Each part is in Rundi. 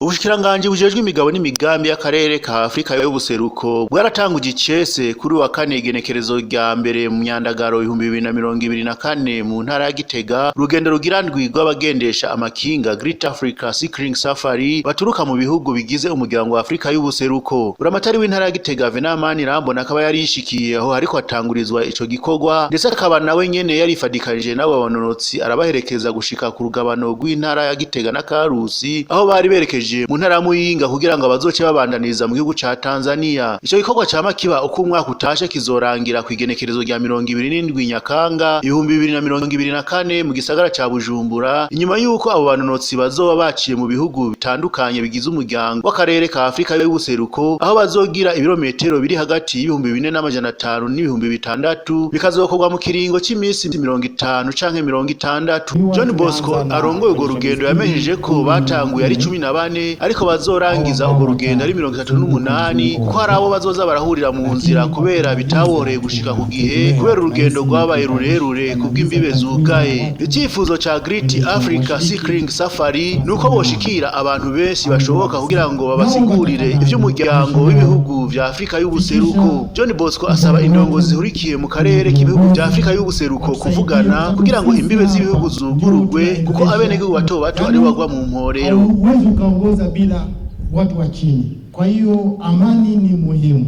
Ubushikiranganji bujejwe imigabo n'imigambi y'akarere ka Afrika y'ubuseruko bwaratanguje icese kuri wa kane, igenekerezo rya 1 mu Myandagaro 2024, mu ntara ya Gitega, urugendo rugira ndwi rw'abagendesha amakinga, Great Africa Cycling Safari, baturuka mu bihugu bigize umuryango wa Afrika y'ubuseruko. Buramatari w'intara ya Gitega, Venamani Rambona, akaba yari yishikiye aho hariko hatangurizwa ico gikorwa, ndetse akaba nawe nyene yarifadikanije n'abo banonotsi, arabaherekeza gushika ku rugabano rw'intara ya Gitega na Karusi, aho bari berekeje mu ntara ya Muyinga kugira ngo bazoce babandaniriza mu gihugu ca Tanzania. Ico gikorwa cama kiba uko umwaka utashe, kizorangira kw'igenekerezo rya 27 Nyakanga 2024 mu gisagara ca Bujumbura, inyuma y'uko abo banonotsi bazoba baciye mu bihugu bitandukanye bigize umuryango w'akarere ka Afrika y'ubuseruko, aho bazogira ibirometero biri hagati y'4500 n'6000, bikazokorwa mu kiringo c'imisi 50 canke 60. John Bosco arongoye urwo rugendo yamenyesheje ko batanguye ari 14, ariko bazorangiza urwo rugendo ari 38, kuko hari abo bazoza barahurira mu nzira kubera bitaboroheye gushika ku gihe, kubera urugendo rwabaye rurerure kubw'imbibe zugaye. Icyifuzo ca Great Africa Cycling Safari nuko boshikira abantu benshi bashoboka kugira ngo babasigurire ivy'umuryango w'ibihugu vya Afrika y'ubuseruko. John Bosco asaba indongozi zihurikiye mu karere k'ibihugu vya Afrika y'ubuseruko kuvugana kugira ngo imbibe z'ibihugu zugurugwe, kuko abenegihugu bato bato aribo bagwa mu mporero. Hauwezi ukaongoza bila watu wa chini. Kwa hiyo amani ni muhimu.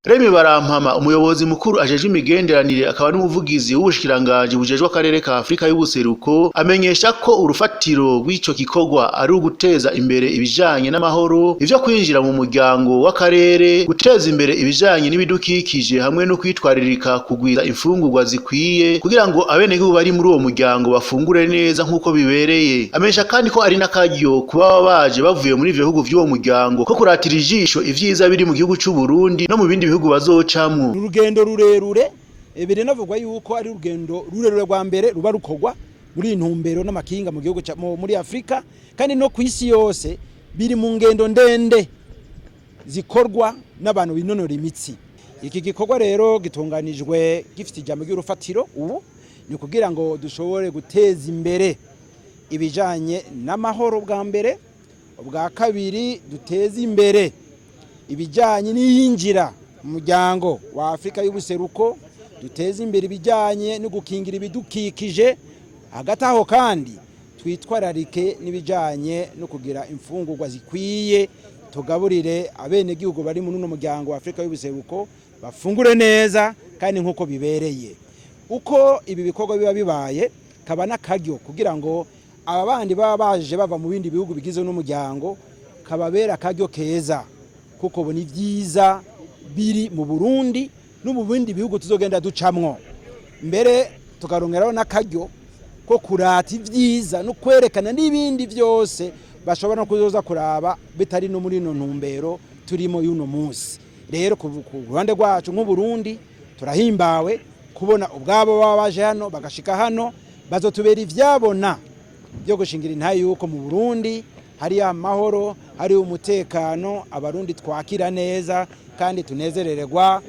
Remy Barampama, umuyobozi mukuru ajejwe imigenderanire akaba n'umuvugizi w'ubushikiranganji bujejwe akarere ka Afrika y'ubuseruko, amenyesha ko urufatiro rw'ico gikorwa ari uguteza imbere ibijanye n'amahoro, ivyo kwinjira mu muryango w'akarere, guteza imbere ibijanye n'ibidukikije hamwe no kwitwaririka kugwiza imfungurwa zikwiye kugira ngo abenegihugu bari muri uwo muryango bafungure neza nk'uko bibereye. Amenyesha kandi ko ari n'akaryo kuba baje bavuye muri ivyo bihugu vy'uwo muryango ko kuratira ijisho ivyiza biri mu gihugu c'u Burundi no mu bindi bihugu bazocamwo. Urugendo rurerure, biranavugwa yuko ari urugendo rurerure rwa mbere ruba rukorwa muri iyi ntumbero n'amakinga mu gihugu muri Afrika kandi no ku isi yose. Biri mu ngendo ndende zikorwa n'abantu binonora imitsi. Iki gikorwa rero gitunganijwe gifite ijambo ry'urufatiro ubu ni kugira ngo dushobore guteza imbere ibijanye n'amahoro bwa mbere, ubwa kabiri duteze imbere ibijanye n'iyinjira mu muryango wa Afrika y'ubuseruko, duteze imbere ibijanye no gukingira ibidukikije. Hagati aho kandi twitwararike n'ibijanye no kugira imfungurwa zikwiye, tugaburire abenegihugu bari muri uno muryango wa Afrika y'ubuseruko bafungure neza kandi nk'uko bibereye. Uko ibi bikorwa biba bibaye, kaba n'akaryo kugira ngo aba bandi baba baje bava mu bindi bihugu bigize n'umuryango, kababera akaryo keza kuko bo ni vyiza biri mu Burundi no mu bindi bihugu tuzogenda ducamwo mbere, tukarongeraho n'akaryo ko kurata ivyiza no kwerekana n'ibindi vyose bashobora no kuzoza kuraba bitari no muri ino ntumbero turimo y'uno munsi. Rero ku ruhande rwacu nk'Uburundi turahimbawe kubona ubwabo baba baje hano, bagashika hano, bazotubera ivyabona byo gushingira intahe yuko mu Burundi hari amahoro, hari umutekano, Abarundi twakira neza kandi tunezerererwa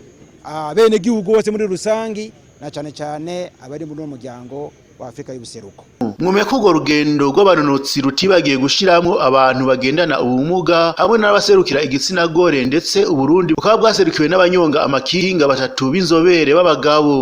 abenegihugu bose muri rusangi, na cane cane abari muri uno muryango wa Afrika y'ubuseruko. Mwumenya ko urwo rugendo rw'abanonotsi rutibagiye gushiramwo abantu bagendana ubumuga hamwe n'abaserukira igitsina gore, ndetse Uburundi bukaba bwaserukiwe n'abanyonga amakinga batatu b'inzobere b'abagabo.